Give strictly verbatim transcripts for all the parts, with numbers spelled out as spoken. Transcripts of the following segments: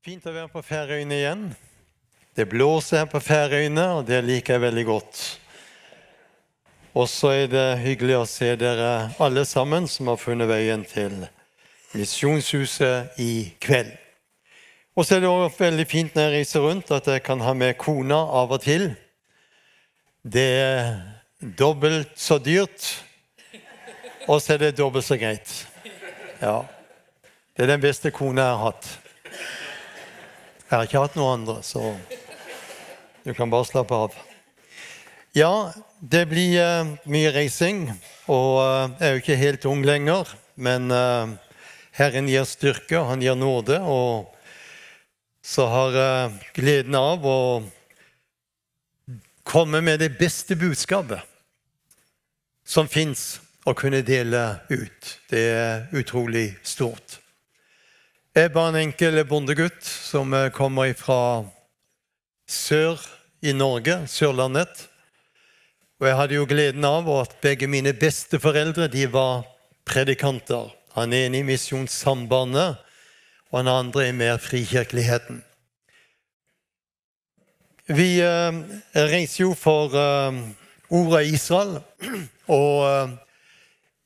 Fint å være på Færøyene igjen. Det blåser her på Færøyene, og det liker jeg veldig godt. Og så er det hyggelig å se dere alle sammen som har funnet veien til Misjonshuset i kveld. Og så er det også veldig fint når jeg reiser rundt at jeg kan ha med kona av og til. Det er dobbelt så dyrt, og så er det dobbelt så greit. Ja. Det er den beste kona jeg har hatt. Jeg har ikke hatt noen andre, så du kan bare slappe av. Ja, det blir eh, mye reising, og eh, jeg er jo ikke helt ung lenger, men eh, Herren gir styrke, han gir nåde, og så har jeg gleden av å komme med det beste budskapet som finnes å kunne dele ut. Det er utrolig stort. Jeg er bare en enkel bondegutt som eh, kommer fra sør i Norge, Sørlandet. Og jeg hadde jo gleden av at begge mine besteforeldre, de var predikanter. Han ene i Misjonssambandet, og han andre i mer frikirkeligheten. Vi eh, reiser jo for eh, ordet Israel, og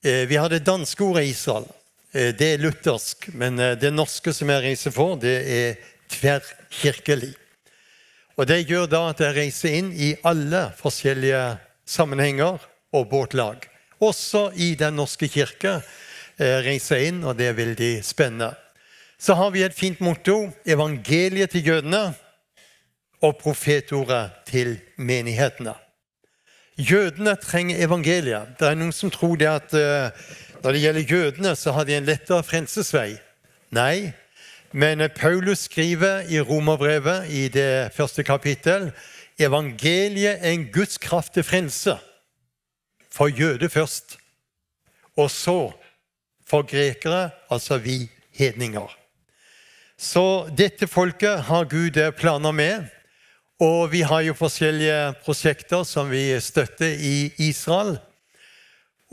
eh, vi har det danske ordet Israel. Eh, det er luthersk, men eh, det norske som jeg reiser for, det er tverrkirkelig. Og det gjør da at jeg reiser inn i alle forskjellige sammenhenger og båtlag. Også i den norske kirke eh, reiser jeg inn, og det er veldig spennende. Så har vi et fint motto: evangeliet til jødene og profetordet til menighetene. Jødene trenger evangeliet. Det er noen som tror det at eh, når det gjelder jødene, så har de en lettere frelsesvei. Nei, men eh, Paulus skriver i Romerbrevet i det første kapittel: evangeliet er en Guds kraft til frelse. For jøder først, og så for grekere, altså vi hedninger. Så dette folket har Gud eh, planer med, og vi har jo forskjellige prosjekter som vi støtter i Israel.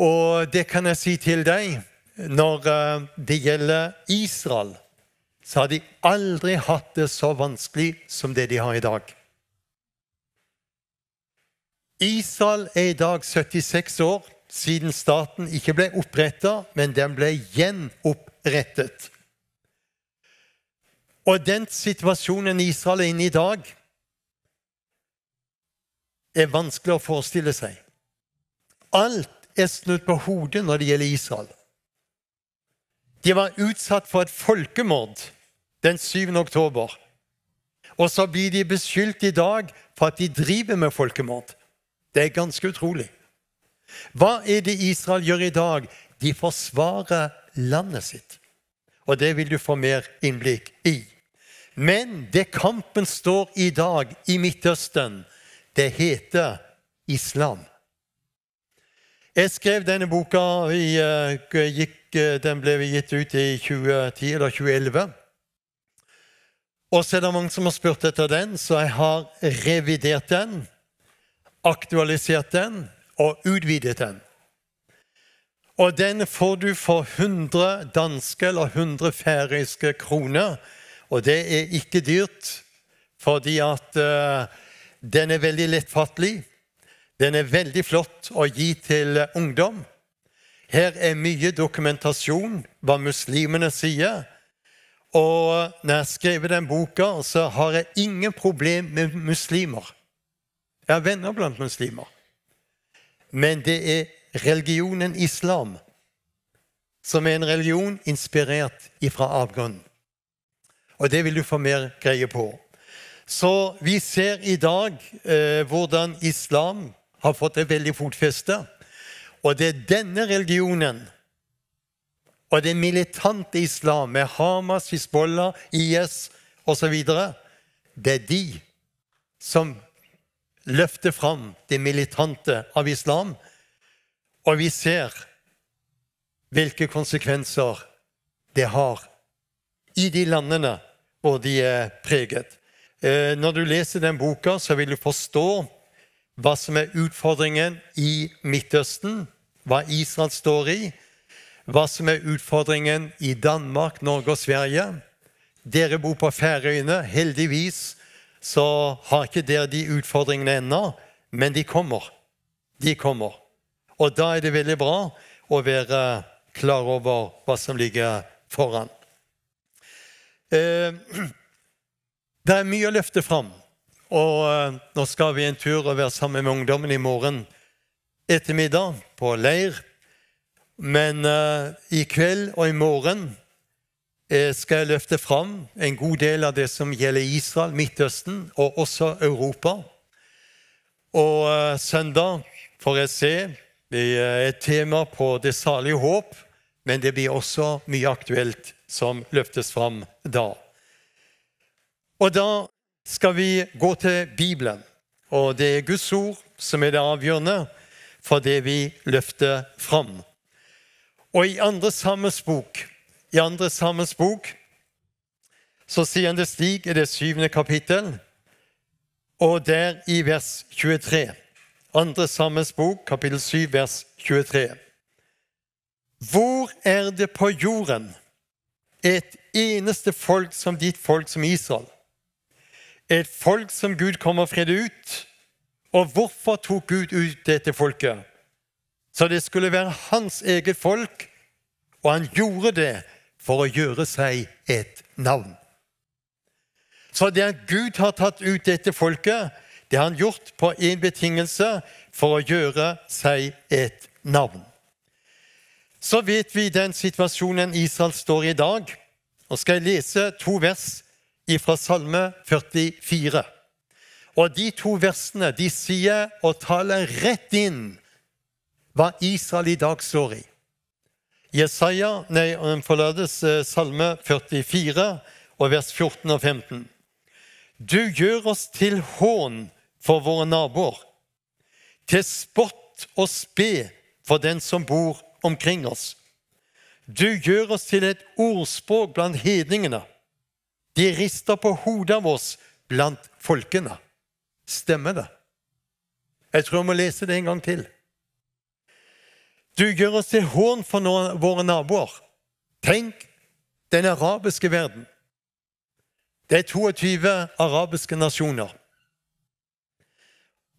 Og det kan jeg si til deg, når eh, det gjelder Israel, så har de aldri hatt det så vanskelig som det de har i dag. Israel er i dag syttiseks år siden staten ikke ble opprettet, men den ble gjenopprettet. Og den situasjonen Israel er inne i i dag, er vanskelig å forestille seg. Alt er snudd på hodet når det gjelder Israel. De var utsatt for et folkemord den syvende oktober. Og så blir de beskyldt i dag for at de driver med folkemord. Det er ganske utrolig. Hva er det Israel gjør i dag? De forsvarer landet sitt. Og det vil du få mer innblikk i. Men det kampen står i dag i Midtøsten, det heter islam. Jeg skrev denne boka, i, eh, gikk, eh, den ble gitt ut i tjue ti eller tjue elleve. Og så er det mange som har spurt etter den, så jeg har revidert den, aktualisert den og utvidet den. Og den får du for hundre danske eller hundre færøyske kroner, og det er ikke dyrt, fordi at eh, den er veldig lettfattelig. Den er veldig flott å gi til ungdom. Her er mye dokumentasjon hva muslimene sier. Og når jeg skriver den boka, så har jeg ingen problem med muslimer. Jeg har venner blant muslimer. Men det er religionen islam, som er en religion inspirert ifra avgrunnen. Og det vil du få mer greie på. Så vi ser i dag eh, hvordan islam har fått et veldig fotfeste. Og det er denne religionen og det militante islam med Hamas, Hizbollah, I S og så videre, det er de som løfter fram det militante av islam. Og vi ser hvilke konsekvenser det har i de landene hvor de er preget. Eh, når du leser den boka, så vil du forstå hva som er utfordringen i Midtøsten, hva Israel står i, hva som er utfordringen i Danmark, Norge og Sverige, Dere bor på Færøyene, heldigvis så har ikke dere de utfordringene ennå, men de kommer. De kommer. Og da er det veldig bra å være klar over hva som ligger foran. Eh, det er mye å løfte fram, og eh, nå skal vi en tur og være sammen med ungdommen i morgen ettermiddag på leir. Men eh, i kveld og i morgen eh, skal jeg løfte fram en god del av det som gjelder Israel, Midtøsten og også Europa. Og eh, søndag får jeg se, det er et tema på det salige håp, men det blir også mye aktuelt som løftes fram da. Og da skal vi gå til Bibelen, og det er Guds ord som er det avgjørende for det vi løfter fram. Og i andre Samuels bok, i andre Samuels bok, så sier han det slik i det syvende kapittel, og der i vers tjuetre. Andre Samuels bok, kapittel syv, vers tjuetre. Hvor er det på jorden et eneste folk som ditt folk, som Israel? Et folk som Gud kom og fridde ut. Og hvorfor tok Gud ut dette folket? Så det skulle være hans eget folk, og han gjorde det for å gjøre seg et navn. Så det at Gud har tatt ut dette folket, det har han gjort på en betingelse: for å gjøre seg et navn. Så vet vi den situasjonen Israel står i i dag. Nå skal jeg lese to vers fra Salme førtifire. Og de to versene, de sier og taler rett inn hva Israel i dag står i. Jesaja, nei, forlates, eh, Salme førtifire og vers fjorten og femten. Du gjør oss til hån for våre naboer, til spott og spe for den som bor omkring oss. Du gjør oss til et ordspråk blant hedningene. De rister på hodet av oss blant folkene. Stemmer det? Jeg tror jeg må lese det en gang til. Du gjør oss til hån for nå, våre naboer. Tenk den arabiske verden. Det er toogtyve arabiske nasjoner.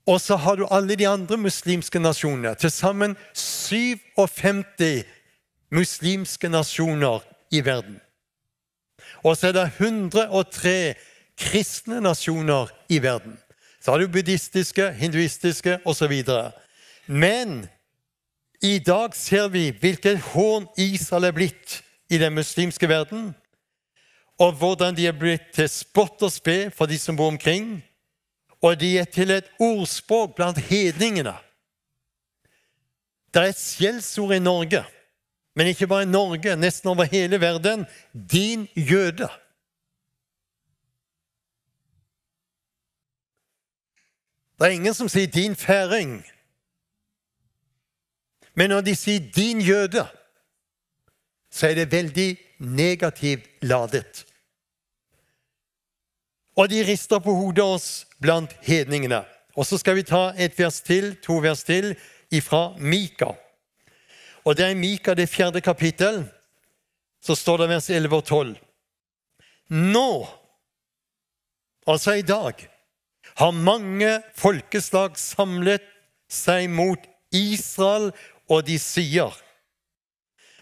Og så har du alle de andre muslimske nasjonene. Til sammen syvogfemti muslimske nasjoner i verden. Og så er det hundre og tre kristne nasjoner i verden. Så har du buddhistiske, hinduistiske og så videre. Men i dag ser vi hvilket hån Israel er blitt i den muslimske verden, og hvordan de er blitt til spott og spe for de som bor omkring, og de er til et ordspråk blant hedningene. Det er et skjellsord i Norge, men ikke bare i Norge, nesten over hele verden: din jøde. Det er ingen som sier din færing. Men når de sier din jøde, så er det veldig negativt ladet. Og de rister på hodet oss blant hedningene. Og så skal vi ta et vers til, to vers til, ifra Mika. Og det er Mika, det fjerde kapittel, så står det vers elleve og tolv. Nå, altså i dag, har mange folkeslag samlet seg mot Israel, og de sier: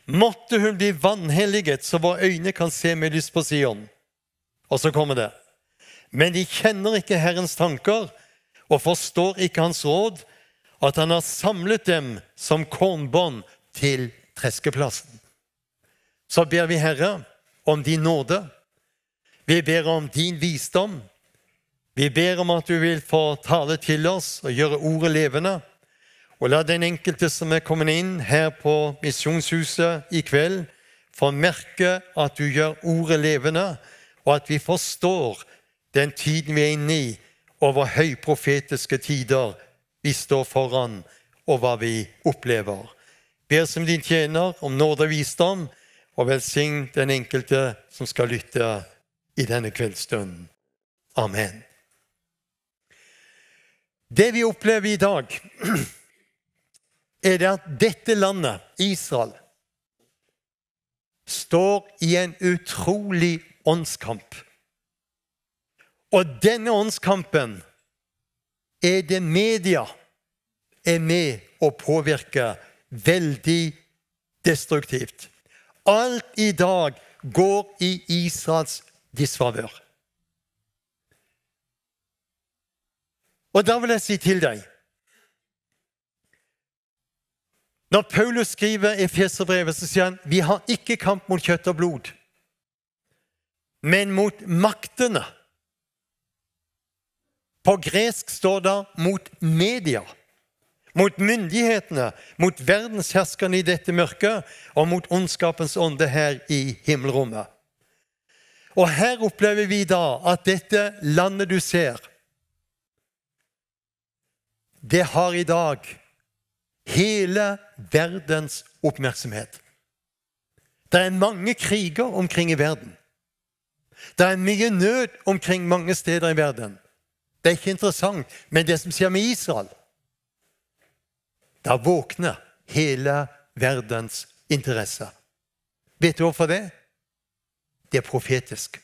måtte hun bli vanhelliget, så våre øyne kan se med lyst på Sion. Og så kommer det: men de kjenner ikke Herrens tanker, og forstår ikke hans råd, at han har samlet dem som kornbånd til treskeplassen. Så ber vi, Herre, om din nåde. Vi ber om din visdom. Vi ber om at du vil få tale til oss og gjøre ordet levende. Og la den enkelte som er kommet inn her på Misjonshuset i kveld, få merke at du gjør ordet levende, og at vi forstår den tiden vi er inne i, og hvor høyprofetiske tider vi står foran, og hva vi opplever. Ber som din tjener om nåde og visdom, og velsign den enkelte som skal lytte i denne kveldsstunden. Amen. Det vi opplever i dag, er det at dette landet, Israel, står i en utrolig åndskamp. Og denne åndskampen er det media er med å påvirke veldig destruktivt. Alt i dag går i Israels disfavør. Og da vil jeg si til deg, når Paulus skriver Efeserbrevet, så sier han: «Vi har ikke kamp mot kjøtt og blod, men mot maktene.» På gresk står det: «Mot media, mot myndighetene, mot verdensherskerne i dette mørket og mot ondskapens ånde her i himmelrommet.» Og her opplever vi da at dette landet du ser, det har i dag hele verdens oppmerksomhet. Det er mange kriger omkring i verden. Det er mye nød omkring mange steder i verden. Det er ikke interessant, men det som skjer med Israel, da våkner hele verdens interesse. Vet du hvorfor det? Det er profetisk.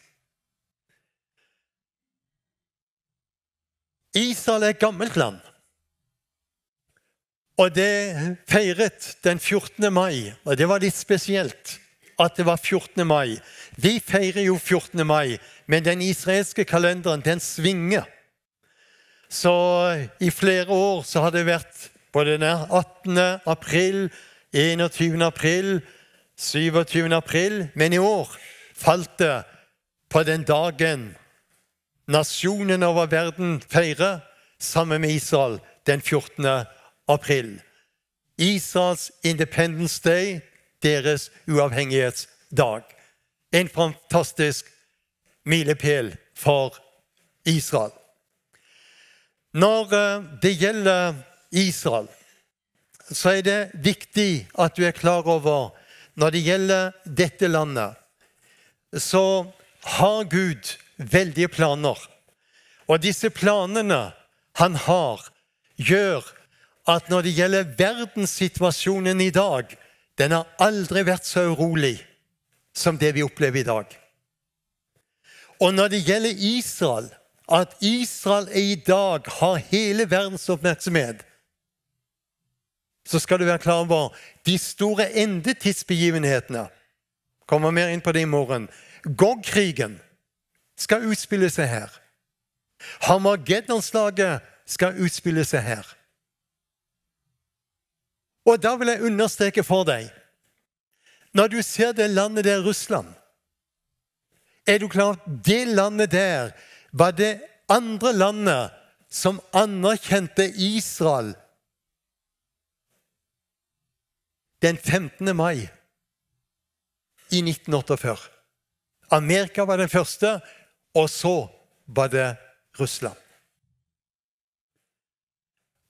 Israel er et gammelt land. Og det feiret den fjortende mai, og det var litt spesielt at det var fjortende mai. Vi feirer jo fjortende mai, men den israelske kalenderen, den svinger. Så i flere år så har det vært både den attende april, enogtyvende april, syvogtyvende april, men i år falt det på den dagen nasjonen over verden feirer sammen med Israel den fjortende april. Israels Independence Day, deres uavhengighetsdag. En fantastisk milepæl for Israel. Når eh, det gjelder Israel, så er det viktig at du er klar over, når det gjelder dette landet, så har Gud veldige planer. Og disse planene han har, gjør at når det gjelder verdenssituasjonen i dag, den har aldri vært så urolig som det vi opplever i dag. Og når det gjelder Israel, at Israel i dag har hele verdens oppmerksomhet, så skal du være klar over de store endetidsbegivenhetene. Kommer mer inn på det i morgen. Gog-krigen skal utspille seg her. Harmagedonslaget skal utspille seg her. Og da vil jeg understreke for deg, når du ser det landet der, Russland, er du klar over at det landet der var det andre landet som anerkjente Israel den femtende mai i nitten otteogfyrre. Amerika var den første, og så var det Russland.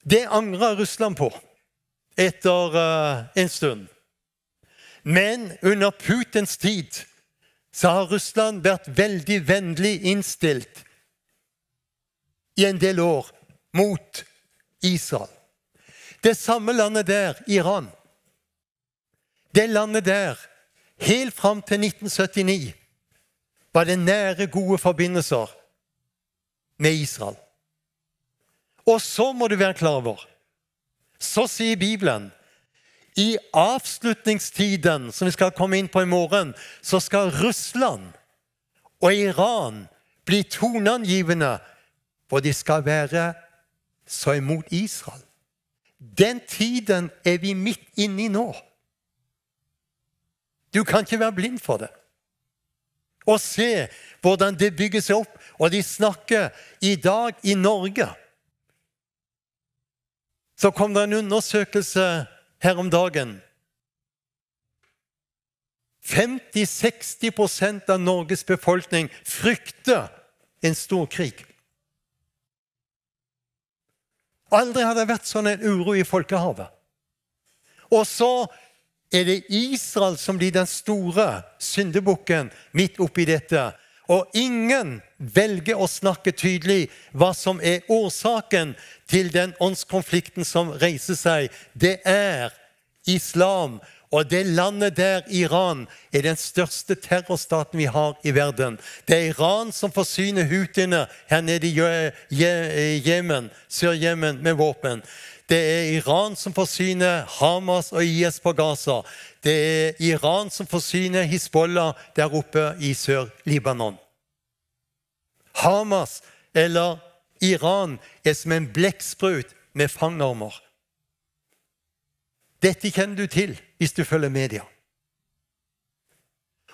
Det angrer Russland på etter eh, en stund. Men under Putins tid så har Russland vært veldig vennlig innstilt i en del år mot Israel. Det samme landet der, Iran. Det landet der, helt fram til nitten syttini, var det nære, gode forbindelser med Israel. Og så må du være klar over, så sier Bibelen, i avslutningstiden, som vi skal komme inn på i morgen, så skal Russland og Iran bli toneangivende, og de skal være så imot Israel. Den tiden er vi midt inne i nå. Du kan ikke være blind for det. Og se hvordan det bygger seg opp, og de snakker i dag i Norge. Så kom det en undersøkelse her om dagen. Femti-seksti prosent av Norges befolkning frykter en stor krig. Aldri har det vært sånn en uro i folkehavet. Og så er det Israel som blir den store syndebukken midt oppi dette. Og ingen velger å snakke tydelig hva som er årsaken til den åndskonflikten som reiser seg. Det er islam Og det landet der, Iran, er den største terrorstaten vi har i verden. Det er Iran som forsyner houthiene her nede i Je-, Je-, Jemen, Sør-Jemen, med våpen. Det er Iran som forsyner Hamas og I S på Gaza. Det er Iran som forsyner Hizbollah der oppe i Sør-Libanon. Hamas, eller Iran, er som en blekksprut med fangarmer. Dette kjenner du til hvis du følger media.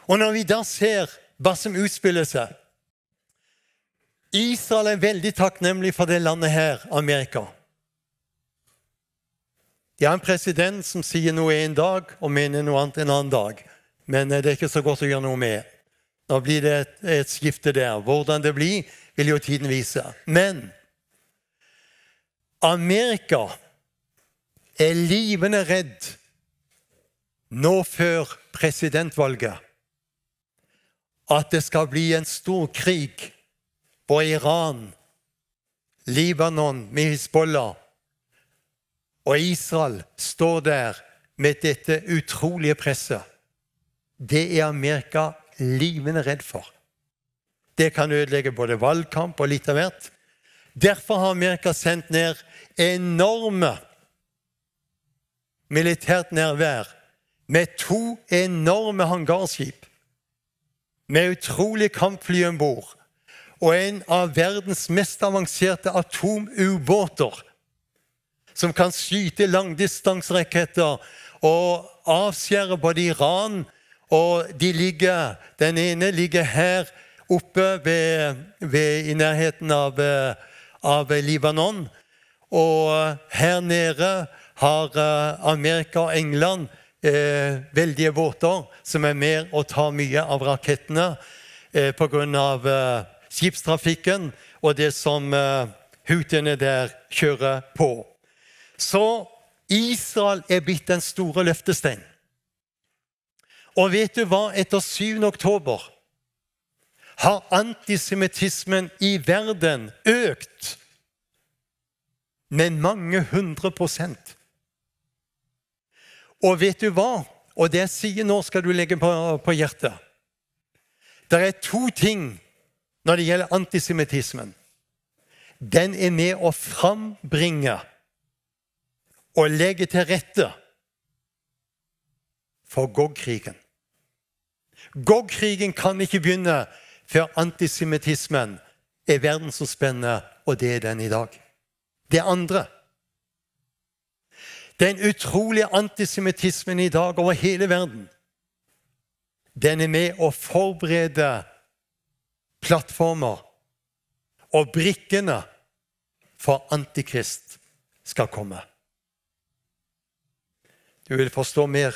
Og når vi da ser hva som utspiller seg, Israel er veldig takknemlig for det landet her, Amerika. De har en president som sier noe en dag og mener noe annet en annen dag. Men, eh, det er ikke så godt å gjøre noe med. Nå blir det et, et skifte der. Hvordan det blir, vil jo tiden vise. Men Amerika er livende redd nå før presidentvalget at det skal bli en stor krig, hvor Iran, Libanon med Hizbollah og Israel står der med dette utrolige presset. Det er Amerika livende redd for. Det kan ødelegge både valgkamp og litt av hvert. Derfor har Amerika sendt ned enorme militært nærvær med to enorme hangarskip, med utrolige kampfly ombord, og en av verdens mest avanserte atomubåter, som kan skyte langdistanseraketter og avskjære både Iran, og de ligger, den ene ligger her oppe ved, ved, i nærheten av, eh, av Libanon, og her nede har, eh, Amerika og England, eh, veldige båter som er med og tar mye av rakettene, eh, på grunn av, eh, skipstrafikken og det som, eh, houthiene der kjører på. Så Israel er blitt den store løftestein. Og vet du hva? Etter syvende oktober har antisemittismen i verden økt med mange hundre prosent. Og vet du hva? Og det jeg sier nå, skal du legge på, på hjertet. Det er to ting når det gjelder antisemittismen. Den er med å frambringe og legge til rette for Gog-krigen. Gog-krigen kan ikke begynne før antisemittismen er verdensomspennende, og det er den i dag. Det andre, den utrolige antisemittismen i dag over hele verden, den er med å forberede plattformer og brikkene for antikrist skal komme. Du vil forstå mer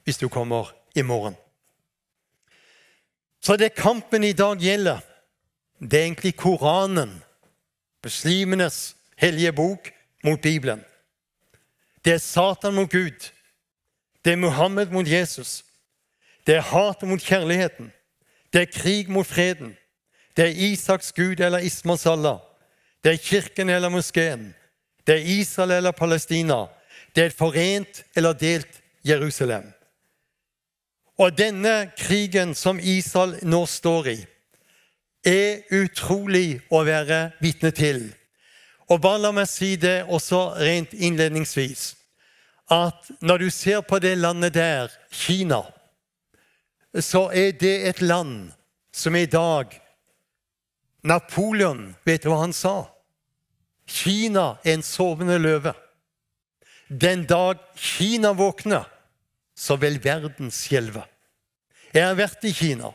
hvis du kommer i morgen. Så det kampen i dag gjelder, det er egentlig Koranen, muslimenes hellige bok, mot Bibelen. Det er Satan mot Gud. Det er Muhammed mot Jesus. Det er hat mot kjærligheten. Det er krig mot freden. Det er Isaks Gud eller Ismails Allah. Det er kirken eller moskeen. Det er Israel eller Palestina. Det er et forent eller delt Jerusalem. Og denne krigen som Israel nå står i, er utrolig å være vitne til. Og bare la meg si det også rent innledningsvis, at når du ser på det landet der, Kina, så er det et land som i dag, Napoleon, vet du hva han sa? Kina er en sovende løve. Den dag Kina våkner, så vil verden skjelve. Jeg har vært i Kina,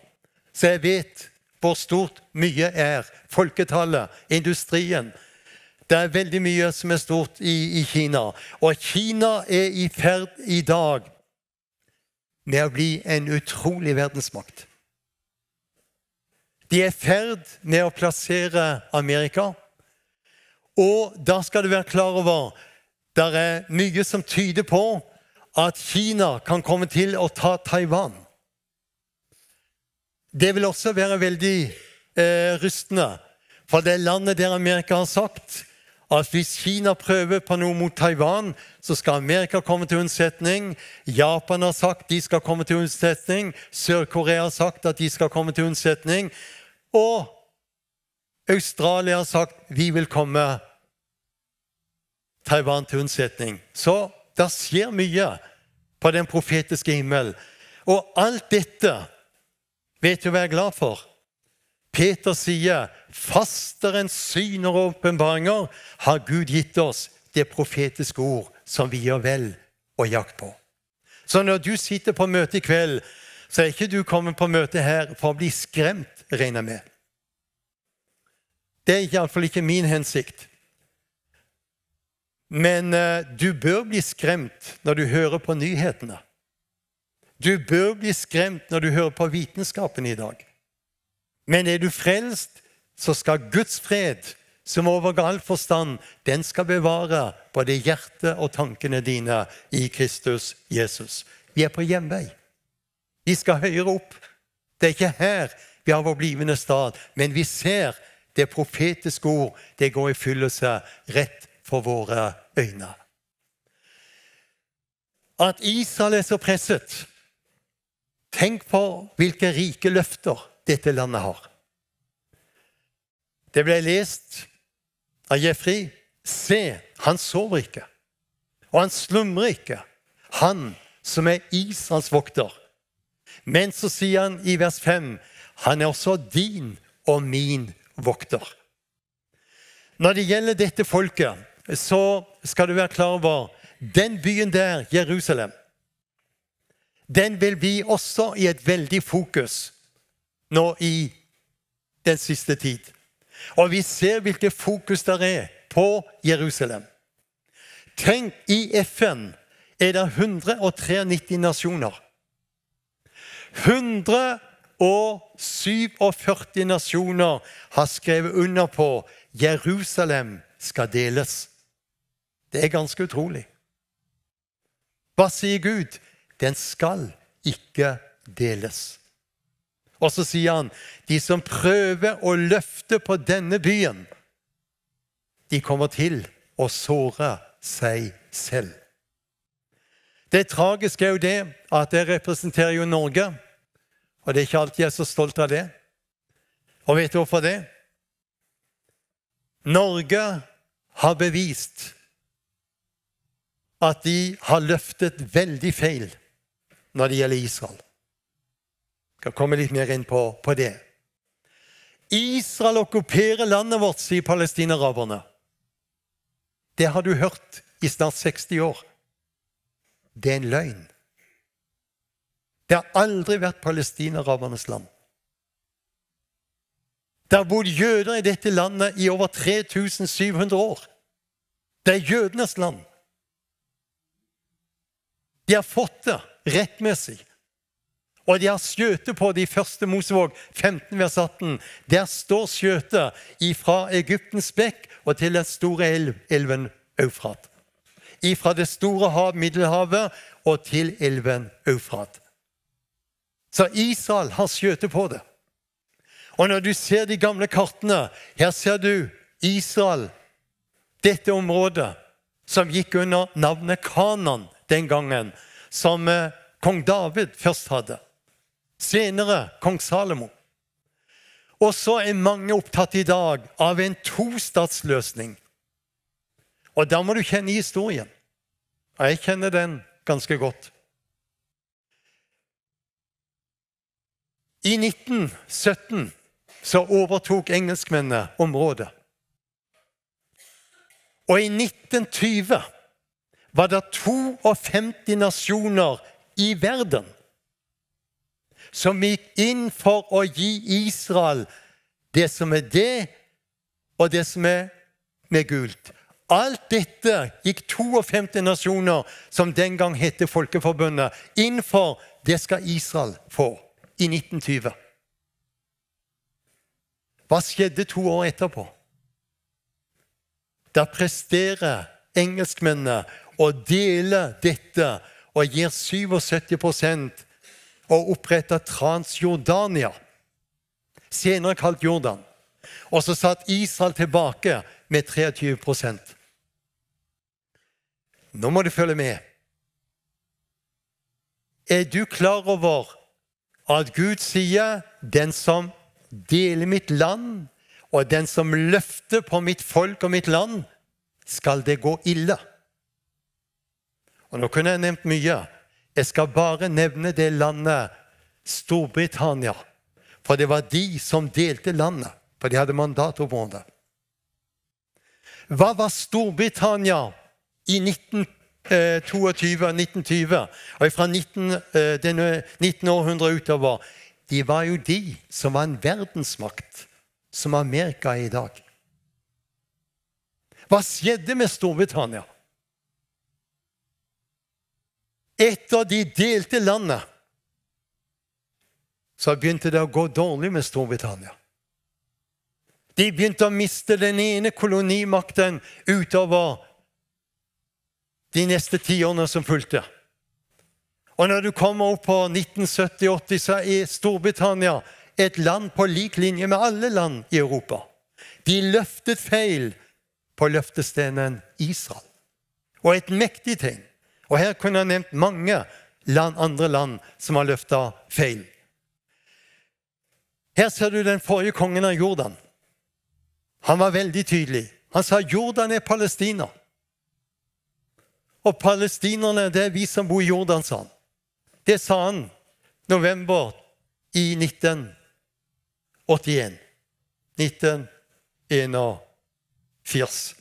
så jeg vet hvor stort mye er. Folketallet, industrien. Det er veldig mye som er stort i, i Kina. Og Kina er i ferd i dag med å bli en utrolig verdensmakt. De er i ferd med å plassere Amerika. Og da skal du være klar over, der er mye som tyder på at Kina kan komme til å ta Taiwan. Det vil også være veldig, eh, rystende, for det landet der Amerika har sagt at hvis Kina prøver på noe mot Taiwan, så skal Amerika komme til unnsetning. Japan har sagt de skal komme til unnsetning. Sør-Korea har sagt at de skal komme til unnsetning. Og Australia har sagt: «Vi vil komme Taiwan til unnsetning.» Så det skjer mye på den profetiske himmel. Og alt dette vet du hva jeg er glad for. Peter sier: «Fasterens syner og åpenbaringer har Gud gitt oss, det profetiske ord som vi gjør vel å jakte på.» Så når du sitter på møte i kveld, så er ikke du kommet på møte her for å bli skremt, regner jeg med. Det er iallfall ikke min hensikt. Men eh, du bør bli skremt når du hører på nyhetene. Du bør bli skremt når du hører på vitenskapen i dag. Men er du frelst, så skal Guds fred, som overgår all forstand, den skal bevare både hjertet og tankene dine i Kristus Jesus. Vi er på hjemvei. Vi skal høyere opp. Det er ikke her vi har vår blivende stad, men vi ser det profetiske ord, det går i fyllelse rett for våre øyne. At Israel er så presset, tenk på hvilke rike løfter dette landet har. Det ble lest av Jeffrey: «Se, han sover ikke, og han slumrer ikke, han som er Israels vokter.» Men så sier han i vers fem: «Han er også din og min vokter.» Når det gjelder dette folket, så skal du være klar over den byen der, Jerusalem, den vil vi også i et veldig fokus nå i den siste tid. Og vi ser hvilket fokus der er på Jerusalem. Tenk, i F N er det hundre og treognitti nasjoner. Hundre og syvogførti nasjoner har skrevet under på: «Jerusalem skal deles.» Det er ganske utrolig. Hva sier Gud? Den skal ikke deles. Og så sier han: «De som prøver å løfte på denne byen, de kommer til å såre seg selv.» Det tragiske er jo det at jeg representerer jo Norge, og det er ikke alltid jeg er så stolt av det. Og vet du hvorfor det? Norge har bevist at de har løftet veldig feil når det gjelder Israel. Skal komme litt mer inn på, på det. Israel okkuperer landet vårt, sier palestinaraberne. Det har du hørt i snart seksti år. Det er en løgn. Det har aldri vært palestinarabernes land. Det har bodd jøder i dette landet i over tre tusen syv hundre år. Det er jødenes land. De har fått det rettmessig. Og de har skjøtet på det i første Mosebok femten vers atten. Der står skjøtet ifra Egyptens bekk og til den store elv, elven Eufrat. Ifra det store hav, Middelhavet, og til elven Eufrat. Så Israel har skjøtet på det. Og når du ser de gamle kartene, her ser du Israel, dette området som gikk under navnet Kanan den gangen, som eh, kong David først hadde. Senere kong Salomo. Og så er mange opptatt i dag av en tostatsløsning. Og da må du kjenne historien. Og jeg kjenner den ganske godt. I nitten sytten så overtok engelskmennene området. Og i nitten tyve var det toogfemti nasjoner i verden som gikk inn for å gi Israel det som er det, og det som er med gult. Alt dette gikk toogfemti nasjoner, som den gang hette Folkeforbundet, inn for. Det skal Israel få i nitten tyve. Hva skjedde to år etterpå? Da presterer engelskmennene å dele dette og gir syvogsytti prosent og oppretter Transjordania, senere kalt Jordan. Og så satt Israel tilbake med treogtyve prosent. Nå må du følge med. Er du klar over at Gud sier: «Den som deler mitt land, og den som løfter på mitt folk og mitt land, skal det gå ille»? Og nå kunne jeg nevnt mye. Jeg skal bare nevne det landet Storbritannia, for det var de som delte landet, for de hadde mandatområdet. Hva var Storbritannia i nitten, eh, to og tyve, nitten tyve, og fra nitten, eh, denne nitten århundre utover? De var jo de som var en verdensmakt, som Amerika er i dag. Hva skjedde med Storbritannia? Etter de delte landet, så begynte det å gå dårlig med Storbritannia. De begynte å miste den ene kolonimakten utover de neste tiårene som fulgte. Og når du kommer opp på nitten sytti åtti, så er Storbritannia et land på lik linje med alle land i Europa. De løftet feil på løftestenen Israel. Og et mektig tegn. Og her kunne jeg nevnt mange land, andre land som har løftet feil. Her ser du den forrige kongen av Jordan. Han var veldig tydelig. Han sa: «Jordan er Palestina. Og palestinerne, det er vi som bor i Jordan», sa han. Det sa han november i nitten åttién. Nitten enogfirs.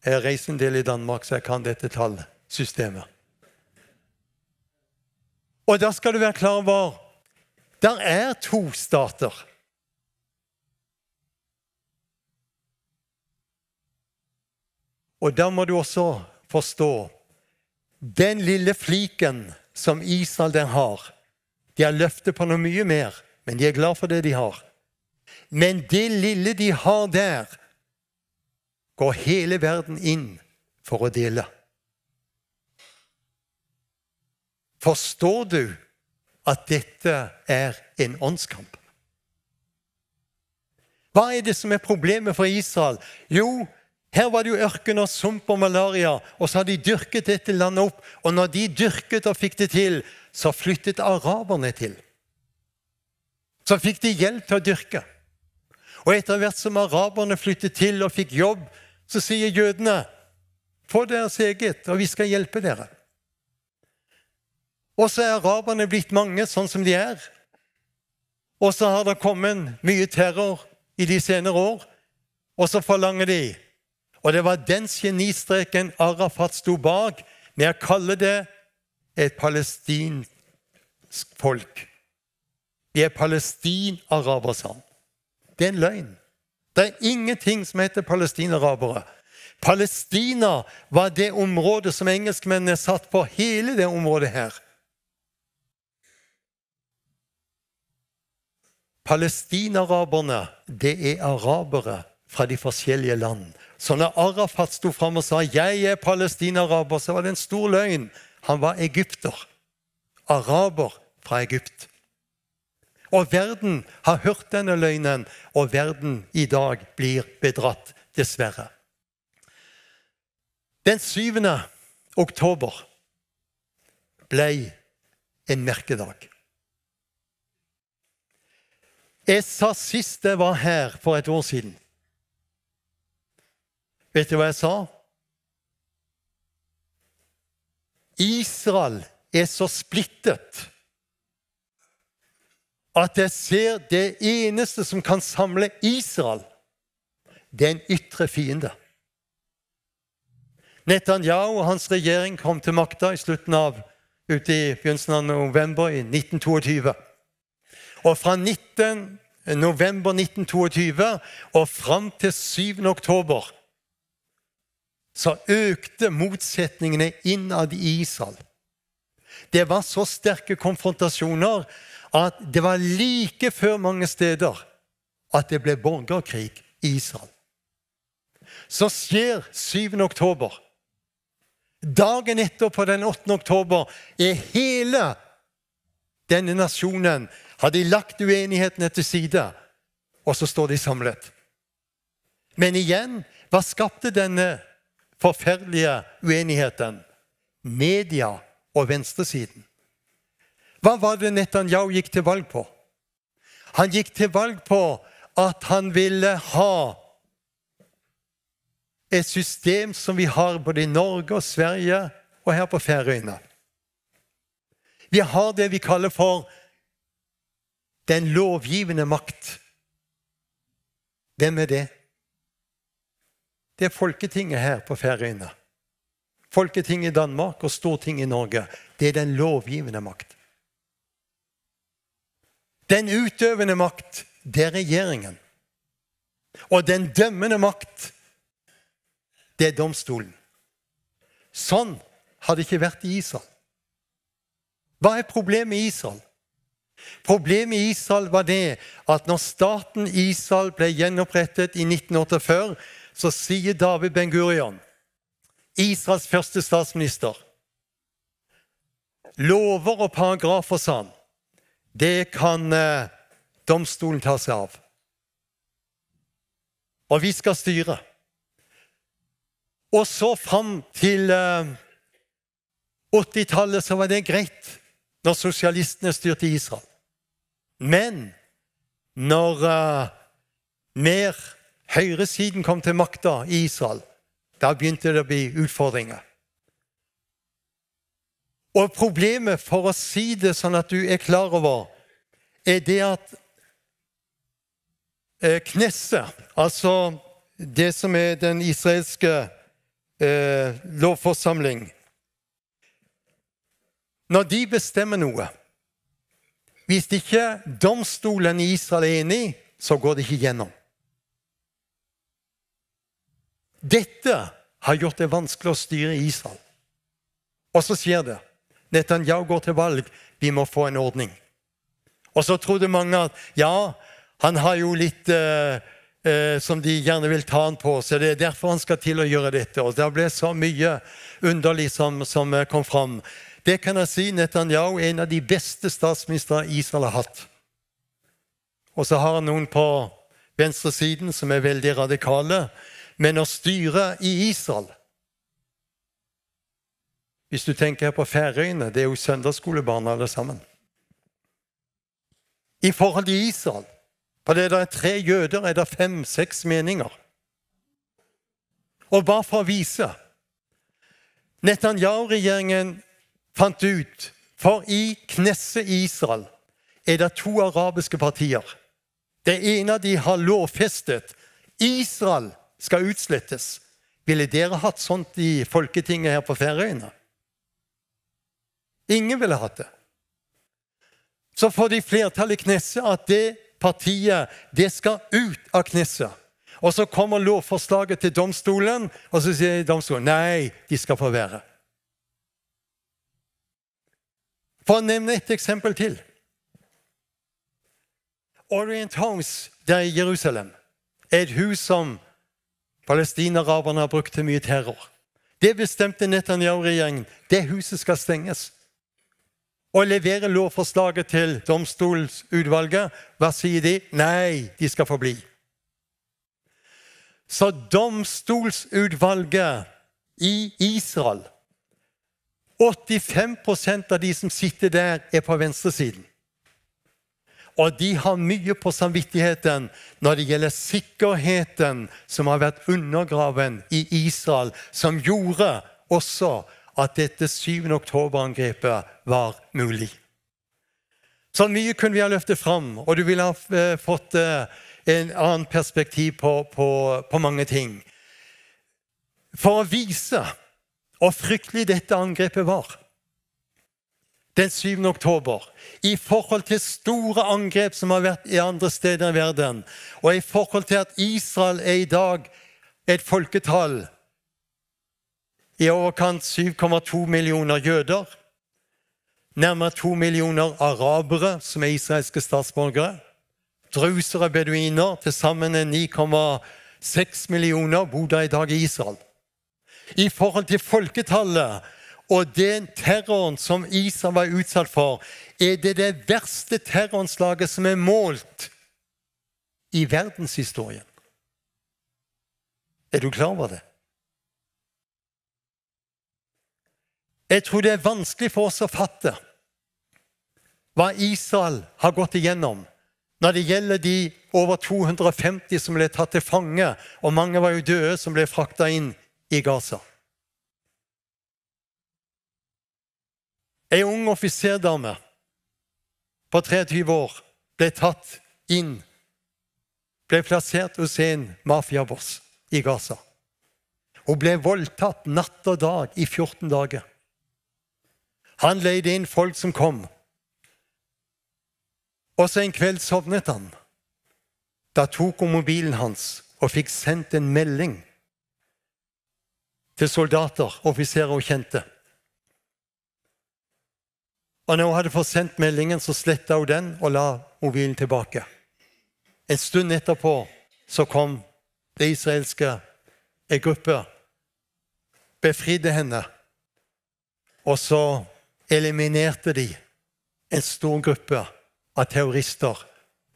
Jeg har reist en del i Danmark, så jeg kan dette tallsystemet. Og da skal du være klar over, der er to stater. Og da må du også forstå, den lille fliken som Israel der har, de har løfte på noe mye mer, men de er glad for det de har. Men det lille de har der, går hele verden inn for å dele. Forstår du at dette er en åndskamp? Hva er det som er problemet for Israel? Jo, her var det jo ørken og sump og malaria, og så har de dyrket dette landet opp, og når de dyrket og fikk det til, så flyttet araberne til. Så fikk de hjelp til å dyrke. Og etter hvert som araberne flyttet til og fikk jobb, så sier jødene: «Få deres eget, og vi skal hjelpe dere.» Og så er araberne blitt mange, sånn som de er. Og så har det kommet mye terror i de senere år. Og så forlanger de, og det var den genistreken Arafat sto bak, med å kalle det et palestinsk folk. «Vi er palestinarabere», sa han. Det er en løgn. Det er ingenting som heter palestinarabere. Palestina var det området som engelskmennene satt på, hele det området her. Palestinaraberne, det er arabere fra de forskjellige land. Så når Arafat sto fram og sa: «Jeg er palestinaraber», så var det en stor løgn. Han var egypter. Araber fra Egypt. Og verden har hørt denne løgnen, og verden i dag blir bedratt, dessverre. Den syvende oktober ble en merkedag. Jeg sa sist jeg var her for et år siden. Vet du hva jeg sa? Israel er så splittet at jeg ser det eneste som kan samle Israel, det er en ytre fiende. Netanyahu og hans regjering kom til makta i slutten av, ute i begynnelsen av november i nitten to og tyve. Og fra nitten november nitten to og tyve og fram til syvende oktober, så økte motsetningene innad i Israel. Det var så sterke konfrontasjoner at det var like før mange steder at det ble borgerkrig i Israel. Så skjer syvende oktober. Dagen etterpå, den åttende oktober, er hele denne nasjonen, har de lagt uenighetene til side. Og så står de samlet. Men igjen, hva skapte denne forferdelige uenigheten? Media og venstresiden. Hva var det Netanyahu gikk til valg på? Han gikk til valg på at han ville ha et system som vi har både i Norge og Sverige og her på Færøyene. Vi har det vi kaller for den lovgivende makt. Hvem er det? Det er Folketinget her på Færøyene. Folketinget i Danmark og Stortinget i Norge. Det er den lovgivende makt. Den utøvende makt, det er regjeringen. Og den dømmende makt, det er domstolen. Sånn har det ikke vært i Israel. Hva er problemet i Israel? Problemet i Israel var det at når staten Israel ble gjenopprettet i nitten otteogfyrre, så sier David Ben-Gurion, Israels første statsminister, lover og paragrafer, sa han, det kan eh, domstolen ta seg av. Og vi skal styre. Og så fram til eh, åttitallet så var det greit når sosialistene styrte Israel. Men når eh, mer høyresiden kom til makta i Israel, da begynte det å bli utfordringer. Og problemet, for å si det sånn at du er klar over, er det at eh, Knesset, altså det som er den israelske eh, lovforsamling, når de bestemmer noe, hvis ikke domstolen i Israel er enig, så går det ikke gjennom. Dette har gjort det vanskelig å styre Israel. Og så skjer det. Netanyahu går til valg. Vi må få en ordning. Og så trodde mange at ja, han har jo litt eh, eh, som de gjerne vil ta han på, så det er derfor han skal til å gjøre dette. Og det ble så mye underlig som, som eh, kom fram. Det kan jeg si, Netanyahu er en av de beste statsministre Israel har hatt. Og så har han noen på venstresiden som er veldig radikale. Men å styre i Israel, hvis du tenker her på Færøyene, det er jo søndagsskolebarn alle sammen. I forhold til Israel, på det der er tre jøder, er det fem, seks meninger. Og bare for å vise, Netanyahu-regjeringen fant ut, for i Knesset i Israel er det to arabiske partier. Det ene av de har lovfestet Israel skal utslettes. Ville dere hatt sånt i Folketinget her på Færøyene? Ingen ville hatt det. Så får de flertall i Knesset at det partiet, det skal ut av Knesset. Og så kommer lovforslaget til domstolen, og så sier domstolen, nei, de skal få være. For å nevne et eksempel til. Orient House, der i Jerusalem, er et hus som palestinaraberne har brukt til mye terror. Det bestemte Netanyahu-regjeringen. Det huset skal stenges. Og levere lovforslaget til domstolsutvalget. Hva sier de? Nei, de skal forbli. Så domstolsutvalget i Israel, åttifem prosent av de som sitter der, er på venstresiden. Og de har mye på samvittigheten når det gjelder sikkerheten som har vært undergraven i Israel, som gjorde også at dette syvende oktober-angrepet var mulig. Så mye kunne vi ha løftet fram, og du ville ha eh, fått eh, en annen perspektiv på, på, på mange ting. For å vise hvor fryktelig dette angrepet var den syvende oktober, i forhold til store angrep som har vært i andre steder i verden, og i forhold til at Israel er i dag et folketall i overkant syv komma to millioner jøder, nærmere to millioner arabere som er israelske statsborgere, drusere og beduiner, til sammen er ni komma seks millioner, bor der i dag i Israel. I forhold til folketallet og den terroren som Israel var utsatt for, er det det verste terroranslaget som er målt i verdenshistorien. Er du klar over det? Jeg tror det er vanskelig for oss å fatte hva Israel har gått igjennom når det gjelder de over to hundre og femti som ble tatt til fange, og mange var jo døde, som ble fraktet inn i Gaza. En ung offiserdame på treogtyve år ble tatt inn, ble plassert hos en mafiaboss i Gaza. Hun ble voldtatt natt og dag i fjorten dager. Han leide inn folk som kom. Og så en kveld sovnet han. Da tok hun mobilen hans og fikk sendt en melding til soldater, offiserer hun kjente. Og når hun hadde fått sendt meldingen, så slettet hun den og la mobilen tilbake. En stund etterpå så kom det israelske, en gruppe, befridde henne, og så eliminerte de en stor gruppe av terrorister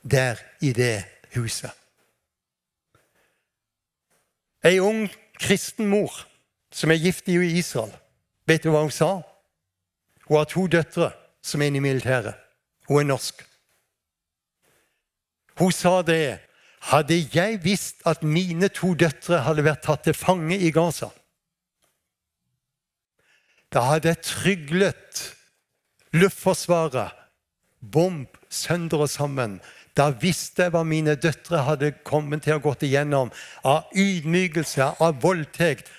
der i det huset. En ung kristen mor som er gift i Israel, vet du hva hun sa? Hun har to døtre som er inne i militæret. Hun er norsk. Hun sa det: «Hadde jeg visst at mine to døtre hadde vært tatt til fange i Gaza, da hadde jeg tryglet luftforsvaret, bomb sønder og sammen. Da visste jeg hva mine døtre hadde kommet til å gått igjennom av ydmykelse, av voldtekt,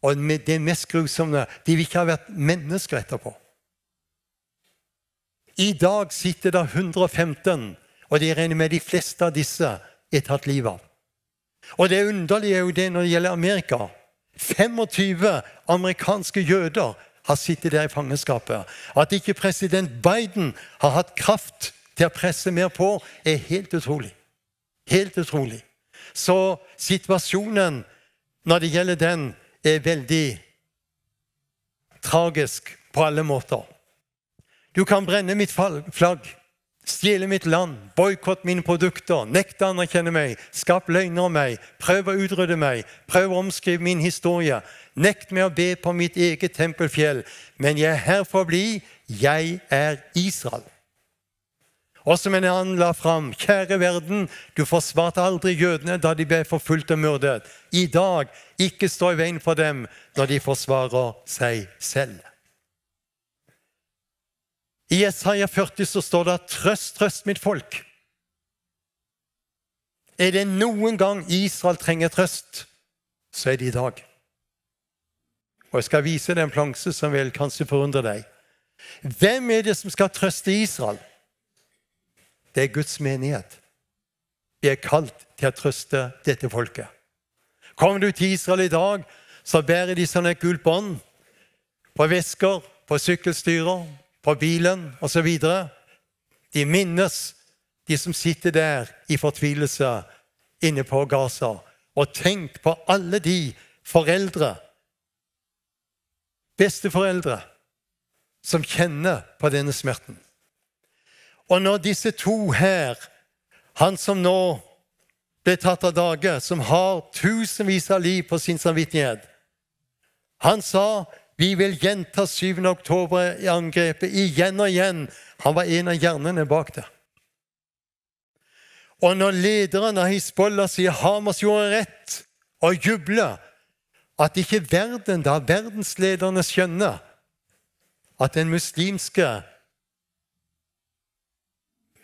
og med det mest grusomme, de vil ikke ha vært mennesker etterpå.» I dag sitter det hundre og femten, og de regner med de fleste av disse er tatt livet av. Og det underlige er jo det når det gjelder Amerika. Femogtyve amerikanske jøder har sittet der i fangenskapet. At ikke president Biden har hatt kraft til å presse mer på, er helt utrolig. Helt utrolig. Så situasjonen når det gjelder den, er veldig tragisk på alle måter. Du kan brenne mitt fal-, flagg, stjele mitt land, boykotte mine produkter, nekte å anerkjenne meg, skap løgner om meg, prøv å utrydde meg, prøv å omskrive min historie, nekt meg å be på mitt eget tempelfjell, men jeg er her for å bli, jeg er Israel. Og som en annen la fram: «Kjære verden, du forsvarte aldri jødene da de ble forfulgt og myrdet. I dag, ikke stå i veien for dem når de forsvarer seg selv.» I Jesaja førti så står det: «Trøst, trøst mitt folk.» Er det noen gang Israel trenger trøst, så er det i dag. Og jeg skal vise deg en planse som vil kanskje forundre deg. Hvem er det som skal trøste Israel? Det er Guds menighet. Vi er kalt til å trøste dette folket. Kommer du til Israel i dag, så bærer de sånn et gult bånd på vesker, på sykkelstyrer, på bilen og så videre. De minnes de som sitter der i fortvilelse inne på Gaza. Og tenk på alle de foreldre, besteforeldre, som kjenner på denne smerten. Og når disse to her, han som nå ble tatt av dage, som har tusenvis av liv på sin samvittighet, han sa: «Vi vil gjenta syvende oktober-angrepet igjen og igjen.» Han var en av hjernene bak det. Og når lederen av Hizbollah sier Hamas gjorde rett, og jubler, at ikke verden, da verdenslederne skjønner at den muslimske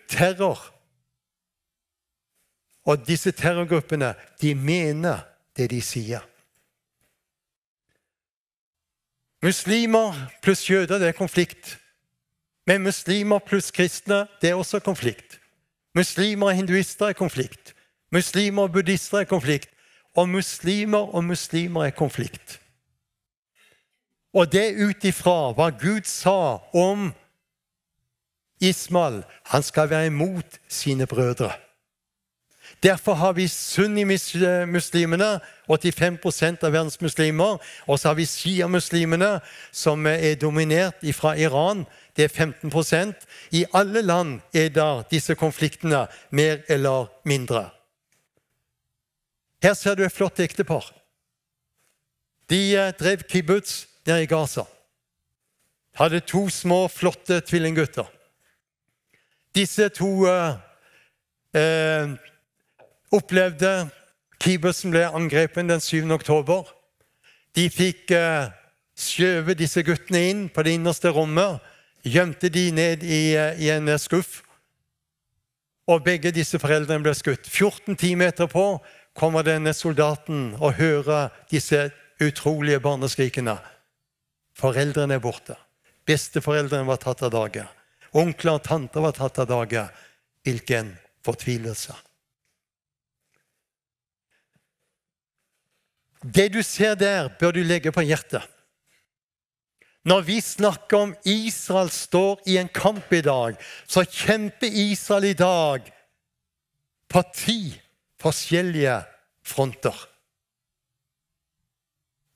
terror og disse terrorgruppene, de mener det de sier. Muslimer pluss jøder, det er konflikt. Men muslimer pluss kristne, det er også konflikt. Muslimer og hinduister er konflikt. Muslimer og buddhister er konflikt. Og muslimer og muslimer er konflikt. Og det er ut ifra hva Gud sa om Ismael: «Han skal være imot sine brødre.» Derfor har vi sunnimuslimene, åttifem prosent av verdens muslimer, og så har vi sjiamuslimene, som er dominert fra Iran, det er femten prosent. I alle land er det disse konfliktene, mer eller mindre. Her ser du et flott ektepar. De eh, drev kibbutz nede i Gaza. Hadde to små, flotte tvillinggutter. Disse to eh, eh, opplevde kibbutzen ble angrepet den syvende oktober. De fikk eh, skjøvet disse guttene inn på det innerste rommet, gjemte de ned i, eh, i en eh, skuff. Og begge disse foreldrene ble skutt. fjorten timer etterpå kommer denne soldaten og hører disse utrolige barneskrikene. Foreldrene er borte. Besteforeldrene var tatt av dage. Onkler og tanter var tatt av dage. Hvilken fortvilelse. Det du ser der, bør du legge på hjertet. Når vi snakker om Israel står i en kamp i dag, så kjemper Israel i dag på ti forskjellige fronter.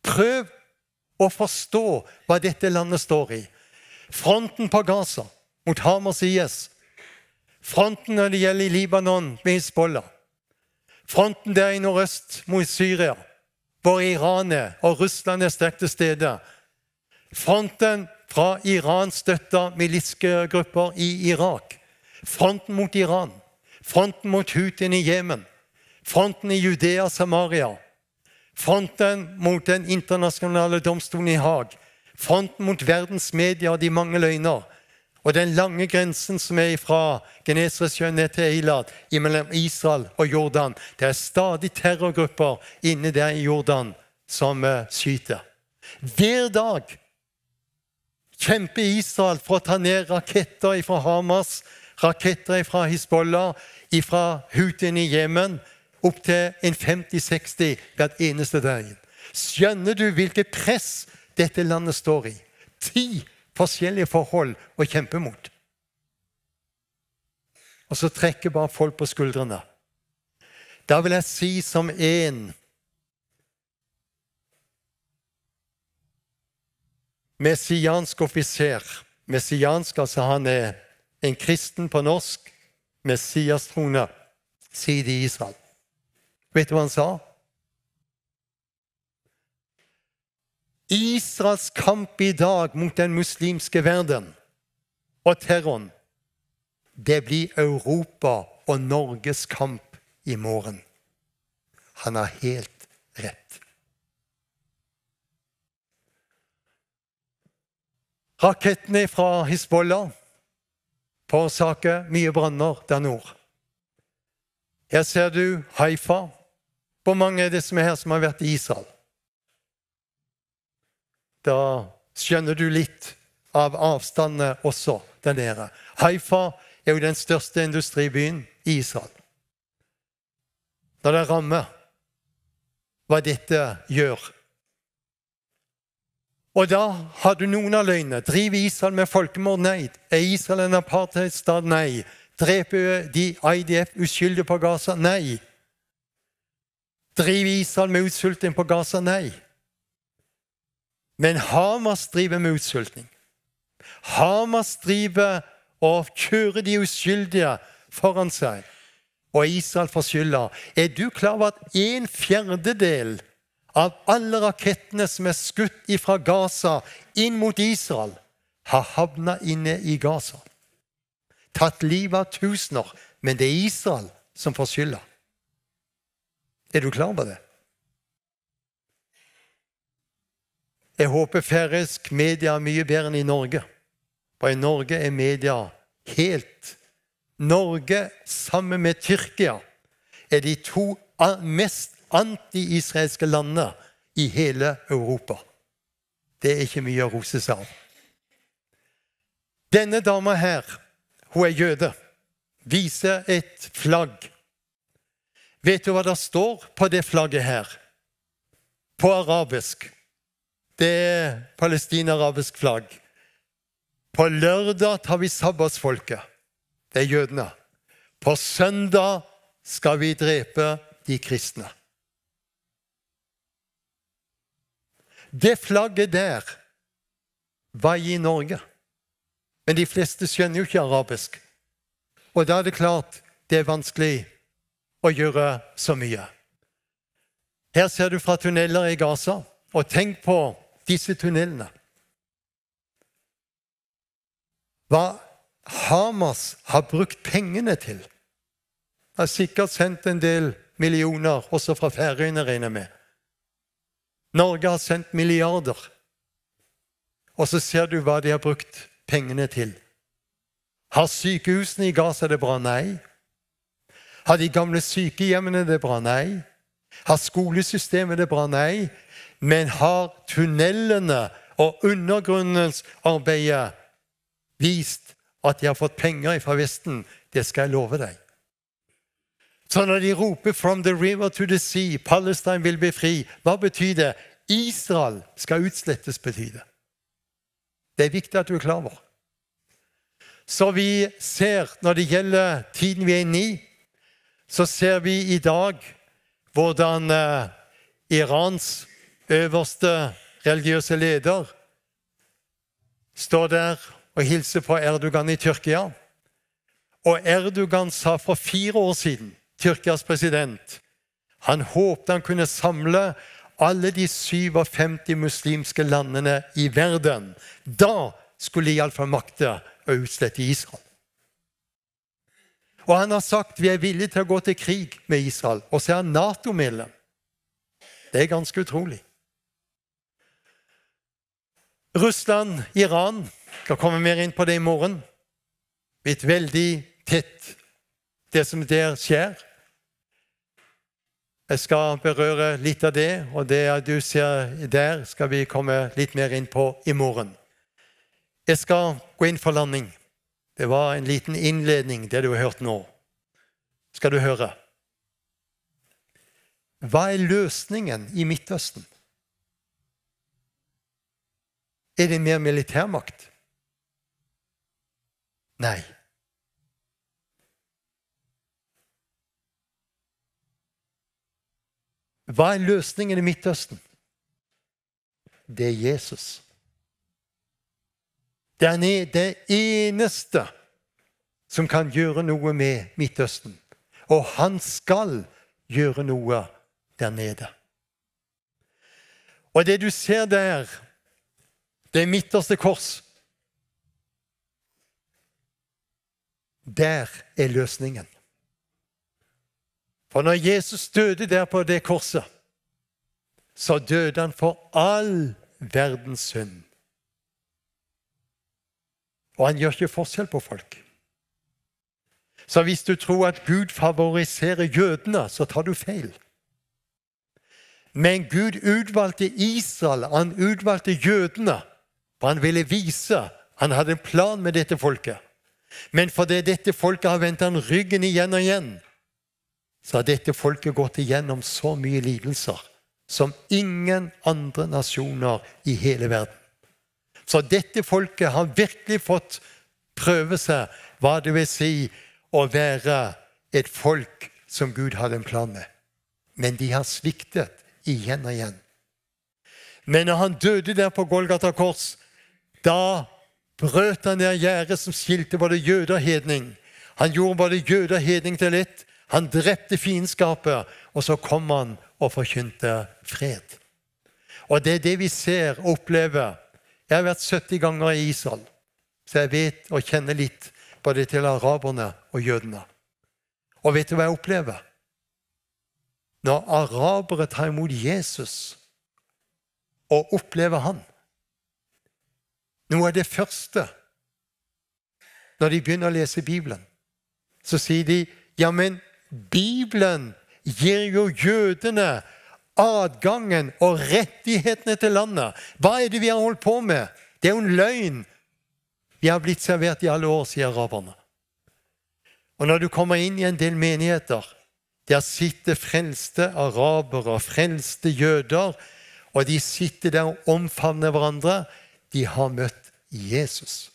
Prøv å forstå hva dette landet står i. Fronten på Gaza mot Hamas I S. Fronten når det gjelder i Libanon med Hizbollah. Fronten der i nordøst mot Syria, hvor Iran er, og Russland er sterkt til stede. Fronten fra Iran støtter miliske grupper i Irak. Fronten mot Iran. Fronten mot Houthien i Jemen. Fronten i Judea og Samaria. Fronten mot den internasjonale domstolen i Haag. Fronten mot verdens medier og de mange løgner. Og den lange grensen som er fra Genesaretsjøen ned til Eilat, imellom Israel og Jordan. Det er stadig terrorgrupper inne der i Jordan som eh, skyter. Hver dag kjemper Israel for å ta ned raketter fra Hamas, raketter fra Hizbollah, fra Houthien i Jemen, opp til en femti seksti hvert eneste døgn. Skjønner du hvilket press dette landet står i? Ti forskjellige forhold å kjempe mot. Og så trekker bare folk på skuldrene. Da vil jeg si som en messiansk offiser, messiansk, altså han er en kristen på norsk, messiastroende, sier det i Israel. Vet du hva han sa? Israels kamp i dag mot den muslimske verden og terroren, det blir Europa og Norges kamp i morgen. Han har helt rett. Rakettene fra Hizbollah forårsaker mye branner der nord. Her ser du Haifa. Hvor mange er det som er her som har vært i Israel? Da skjønner du litt av avstandene også der nede. Haifa er jo den største industribyen i Israel. Når det rammer, hva dette gjør. Og da har du noen av løgnene. Driver Israel med folkemord? Nei. Er Israel en apartheidstat? Nei. Dreper de I D F uskyldige på Gaza? Nei. Driver Israel med utsulting på Gaza? Nei. Men Hamas driver med utsulting. Hamas driver og kjører de uskyldige foran seg, og Israel får skylda. Er du klar over at en fjerdedel av alle rakettene som er skutt ifra Gaza inn mot Israel, har havna inne i Gaza? Tatt livet av tusener, men det er Israel som får skylda. Er du klar over det? Jeg håper færøysk media er mye bedre enn i Norge. For i Norge er media helt... Norge, sammen med Tyrkia, er de to a- mest anti-israelske landene i hele Europa. Det er ikke mye å rose seg av. Denne dama her, hun er jøde, viser et flagg. Vet du hva det står på det flagget her? På arabisk. Det er palestinarabisk flagg. På lørdag tar vi sabbatsfolket. Det er jødene. På søndag skal vi drepe de kristne. Det flagget der var i Norge. Men de fleste skjønner jo ikke arabisk. Og da er det klart, det er vanskelig å gjøre så mye. Her ser du fra tunneler i Gaza, og tenk på disse tunnelene. Hva Hamas har brukt pengene til. Har sikkert sendt en del millioner, også fra Færøyene, regner jeg med. Norge har sendt milliarder. Og så ser du hva de har brukt pengene til. Har sykehusene i Gaza det bra? Nei. Har de gamle sykehjemmene det bra? Nei. Har skolesystemet det bra? Nei. Men har tunnelene og undergrunnsarbeidet vist at de har fått penger fra Vesten? Det skal jeg love deg. Så når de roper «From the river to the sea, Palestine vil bli fri», hva betyr det? Israel skal utslettes, betyr det. Det er viktig at du er klar over. Så vi ser, når det gjelder tiden vi er inne i, så ser vi i dag hvordan eh, Irans øverste religiøse leder står der og hilser på Erdogan i Tyrkia. Og Erdogan sa for fire år siden, Tyrkias president, han håpte han kunne samle alle de syvogfemti muslimske landene i verden. Da skulle de iallfall makte å utslette Israel. Og han har sagt: «Vi er villige til å gå til krig med Israel.» Og så er han NATO-medlem. Det er ganske utrolig. Russland, Iran, skal komme mer inn på det i morgen. Blitt veldig tett, det som der skjer. Jeg skal berøre litt av det, og det du ser der, skal vi komme litt mer inn på i morgen. Jeg skal gå inn for landing. Det var en liten innledning, det du har hørt nå. Skal du høre. Hva er løsningen i Midtøsten? Er det mer militærmakt? Nei. Hva er løsningen i Midtøsten? Det er Jesus. Det er han, den eneste som kan gjøre noe med Midtøsten. Og han skal gjøre noe der nede. Og det du ser der, det midterste kors, der er løsningen. For når Jesus døde der på det korset, så døde han for all verdens synd. Og han gjør ikke forskjell på folk. Så hvis du tror at Gud favoriserer jødene, så tar du feil. Men Gud utvalgte Israel, han utvalgte jødene, for han ville vise, han hadde en plan med dette folket. Men fordi dette folket har vendt han ryggen igjen og igjen, så har dette folket gått igjennom så mye lidelser som ingen andre nasjoner i hele verden. Så dette folket har virkelig fått prøve seg, hva det vil si å være et folk som Gud hadde en plan med. Men de har sviktet igjen og igjen. Men når han døde der på Golgata kors, da brøt han ned gjerdet som skilte både jøde og hedning. Han gjorde både jøde og hedning til ett. Han drepte fiendskapet, og så kom han og forkynte fred. Og det er det vi ser og opplever. Jeg har vært sytti ganger i Israel, så jeg vet og kjenner litt både til araberne og jødene. Og vet du hva jeg opplever? Når arabere tar imot Jesus og opplever han, noe av det første, når de begynner å lese Bibelen, så sier de: «Ja, men Bibelen gir jo jødene adgangen og rettighetene til landet. Hva er det vi har holdt på med? Det er jo en løgn vi har blitt servert i alle år», sier araberne. Og når du kommer inn i en del menigheter, der sitter frelste arabere og frelste jøder, og de sitter der og omfavner hverandre. De har møtt Jesus.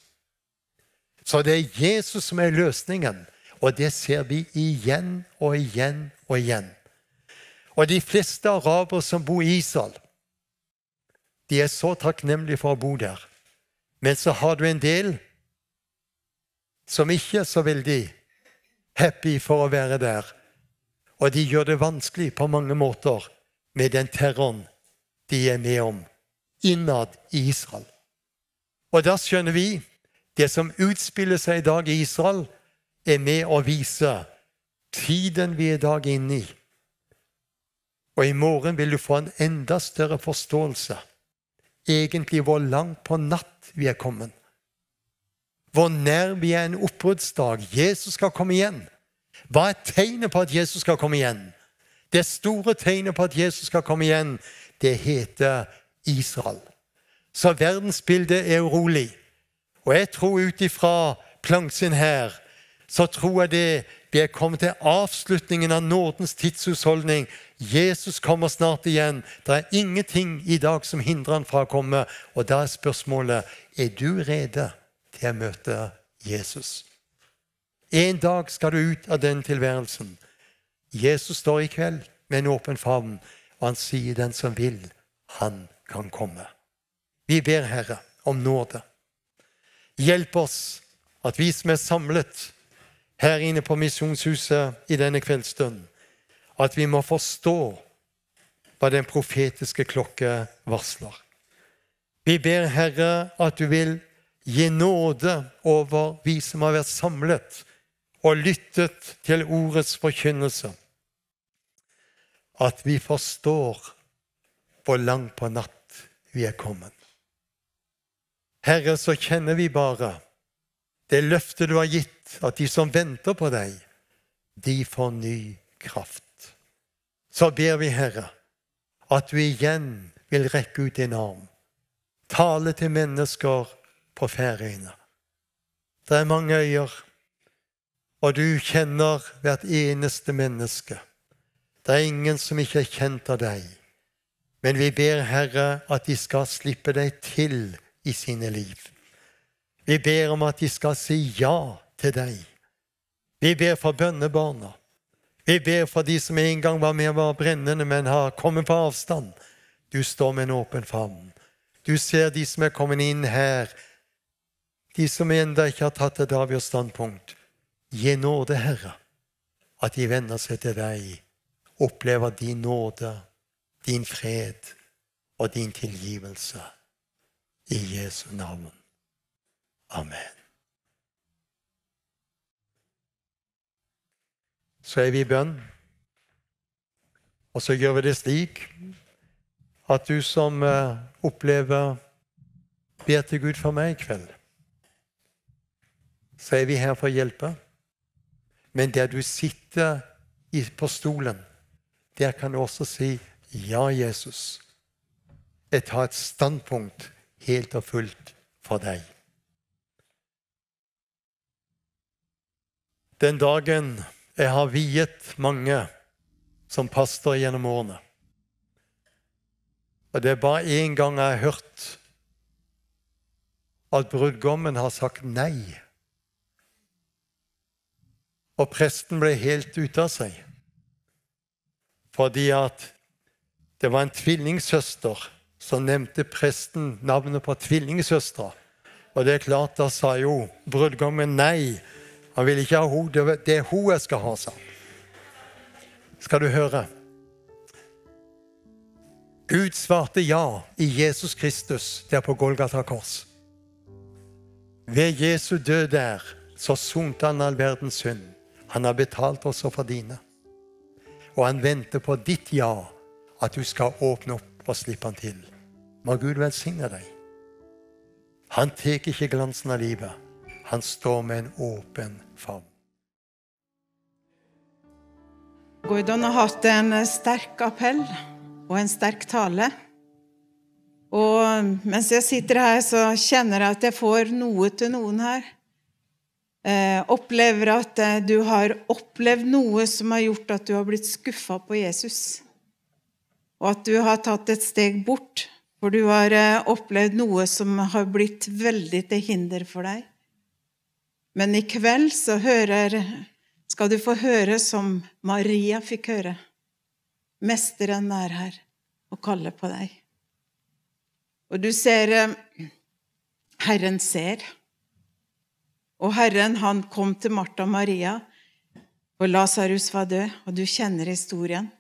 Så det er Jesus som er løsningen, og det ser vi igjen og igjen og igjen. Og de fleste arabere som bor i Israel, de er så takknemlige for å bo der. Men så har du en del som ikke er så veldig happy for å være der. Og de gjør det vanskelig på mange måter, med den terroren de er med om innad i Israel. Og da skjønner vi, det som utspiller seg i dag i Israel, er med å vise tiden vi er i dag inne i. Og i morgen vil du få en enda større forståelse, egentlig hvor langt på natt vi er kommet. Hvor nær vi er en oppbruddsdag. Jesus skal komme igjen. Hva er tegnet på at Jesus skal komme igjen? Det store tegnet på at Jesus skal komme igjen, det heter Israel. Så verdensbildet er urolig. Og jeg tror, ut ifra Planck sin her, så tror jeg det vi er kommet til avslutningen av nådens tidshusholdning. Jesus kommer snart igjen. Det er ingenting i dag som hindrer han fra å komme. Og da er spørsmålet: Er du rede til å møte Jesus? En dag skal du ut av den tilværelsen. Jesus står i kveld med en åpen favn, og han sier: Den som vil, han kan komme. Vi ber, Herre, om nåde. Hjelp oss, at vi som er samlet her inne på Misjonshuset i denne kveldsstund, at vi må forstå hva den profetiske klokke varsler. Vi ber, Herre, at du vil gi nåde over vi som har vært samlet og lyttet til ordets forkynnelse, at vi forstår hvor langt på natt vi er kommet. Herre, så kjenner vi bare det løftet du har gitt, at de som venter på deg, de får ny kraft. Så ber vi, Herre, at du igjen vil rekke ut din arm, tale til mennesker på Færøyene. Det er mange øyer, og du kjenner hvert eneste menneske. Det er ingen som ikke er kjent av deg. Men vi ber, Herre, at de skal slippe deg til i sine liv. Vi ber om at de skal si ja til deg. Vi ber for bønnebarna. Vi ber for de som en gang var med og var brennende, men har kommet på avstand. Du står med en åpen favn. Du ser de som er kommet inn her, de som enda ikke har tatt et avgjort standpunkt. Gi nåde, Herre, at de vender seg til deg, opplever din nåde, din fred og din tilgivelse. I Jesu navn. Amen. Så er vi i bønn. Og så gjør vi det slik at du som eh, opplever, ber til Gud for meg i kveld, så er vi her for å hjelpe. Men der du sitter i, på stolen, der kan du også si: Ja, Jesus, jeg tar et standpunkt helt og fullt for deg. Den dagen jeg har viet mange som pastor gjennom årene, og det er bare én gang jeg har hørt at brudgommen har sagt nei, og presten ble helt ute av seg. Fordi at det var en tvillingsøster, så nevnte presten navnet på tvillingsøstera. Og det er klart, da sa jo brudgommen nei. Han ville ikke ha henne, det var det hun jeg skal ha, sa han. Skal du høre. Gud svarte ja i Jesus Kristus der på Golgata kors. Ved Jesu død der, så sonte han all verdens synd. Han har betalt også for dine. Og han venter på ditt ja, at du skal åpne opp og slippe han til. Må Gud velsigne deg. Han tar ikke glansen av livet. Han står med en åpen favn. Gordon har hatt en sterk appell og en sterk tale. Og mens jeg sitter her, så kjenner jeg at jeg får noe til noen her. Eh, opplever at eh, du har opplevd noe som har gjort at du har blitt skuffa på Jesus. Og at du har tatt et steg bort, for du har eh, opplevd noe som har blitt veldig til hinder for deg. Men i kveld så hører, skal du få høre som Maria fikk høre. Mesteren er her og kaller på deg. Og du ser, eh, Herren ser. Og Herren, han kom til Martha og Maria, og Lasarus var død, og du kjenner historien.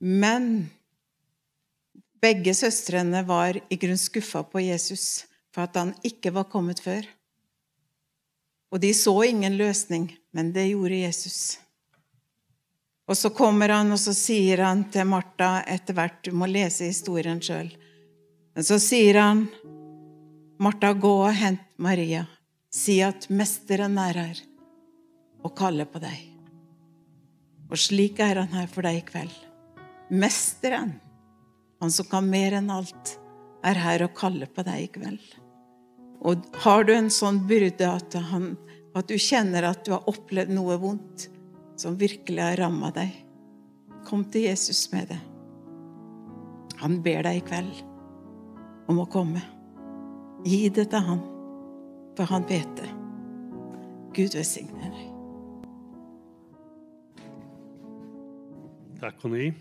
Men Begge søstrene var i grunn skuffa på Jesus for at han ikke var kommet før. Og de så ingen løsning, men det gjorde Jesus. Og så kommer han, og så sier han til Martha etter hvert, du må lese historien sjøl. Men så sier han, Martha, gå og hent Maria. Si at mesteren er her og kaller på deg. Og slik er han her for deg i kveld. Mesteren, han som kan mer enn alt, er her og kaller på deg i kveld. Og har du en sånn byrde at, han, at du kjenner at du har opplevd noe vondt som virkelig har rammet deg, kom til Jesus med det. Han ber deg i kveld om å komme. Gi det til han, for han vet det. Gud velsigne deg. Takk, Connie.